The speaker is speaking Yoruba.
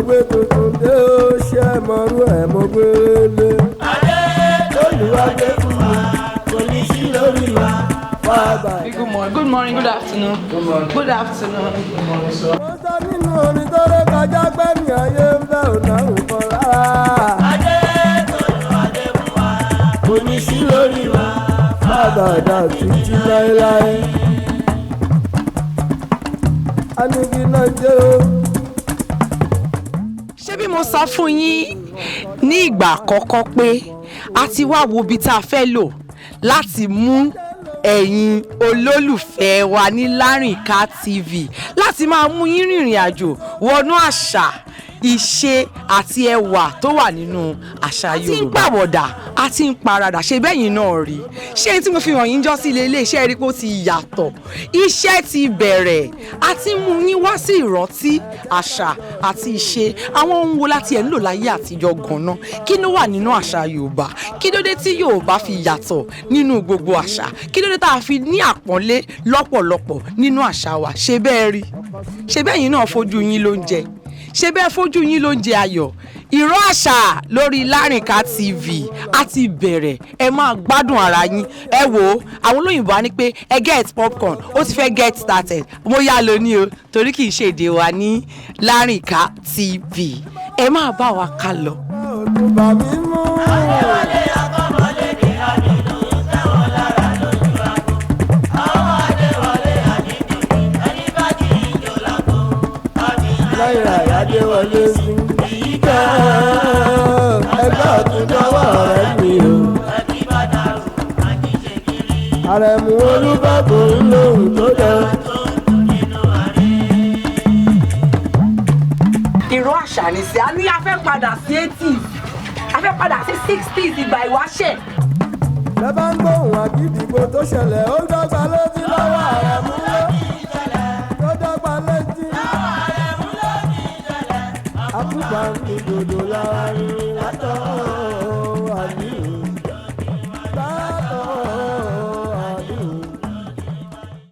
Gbé tuntun dé ó ṣe mọ́rú ẹ̀ mo gbé lé. Olúwa gbé fún wa kò ní sí lórí wa wá bá. Good morning. Good morning. Good afternoon. Good morning. Good afternoon. Good morning, sir. Mo sọ nínú orin tó ré kọjá gbẹ̀mí ayé ń bẹ́ ọ̀nà òkan rárá. Kò ní sí lórí wa bàbàdà títí láéláé. Anigi náà jẹ́ o. Ṣé bí mo sọ fún yín ní ìgbà àkọ́kọ́ pé a ti wá wo ibi tá a fẹ́ lò láti mú ẹ̀yin olólùfẹ́ wa ní Lárìnká TV láti máa mú yín rìnrìn àjò wọnú àṣà, ìṣe àti ẹwà tó wà nínú àṣà Yorùbá. A ti ń pàwọ̀dà, a ti ń paradà, ṣe bẹ́yìn náà rí. Ṣé tí mo fi hàn yín jọ́ sí ilé iléeṣẹ́ rí pé ó ti yàtọ̀? Iṣẹ́ ti bẹ̀rẹ̀, a ti mú yín wá sí ìrántí àṣà àti ìṣe. Àwọn ohun wo láti ẹ̀ ń lò láyé àtijọ́ gan-an? Kí ló wà nínú àṣà Yorùbá? Kí ló dé tí Yorùbá fi yàtọ̀ nínú gbogbo àṣà? Kí ló dé tá a fi ní àpọ́nlé lọ́pọ̀lọpọ̀ nínú àṣà wa? Ṣé bẹ́ẹ̀ rí? Ṣé bẹ́yìn náà fojú yín ló ń jẹ? Ṣé bẹ́ẹ̀ fojú yín ló ń jẹ ayọ̀? Ìró àṣà lórí Lárìnká TV a ti bẹ̀rẹ̀. Ẹ máa gbádùn ara yín. Ẹ wò ó, àwọn olóyìnbó á ní pé ẹ get popcorn, ó ti fẹ́ get started. Mo yá lọ ní o, torí kì í ṣe èdè wa ní Lárìnká TV. Ẹ máa bá wa ká lọ. Òtún mi mú. Náírà Adéwọlé sí ìgbà ẹgbẹ́ ọ̀tún dọ́wọ́ rẹ̀ mi o. Àrẹ̀mú Olúbàbò ń lóhùn tó dá. Ìró àṣà ní sí a ní a fẹ́ padà sí 80s, a fẹ́ padà sí 60s, ìgbà ìwáṣẹ̀. Bẹ́ẹ̀ bá ń gbóhùn àgídìgbò tó ṣẹlẹ̀, ó dọ́gba létí lọ́wọ́ Àrẹ̀mú ló. Tó dọ́gba létí. Àkúgbà ń mi dòdò lára rí látọ̀.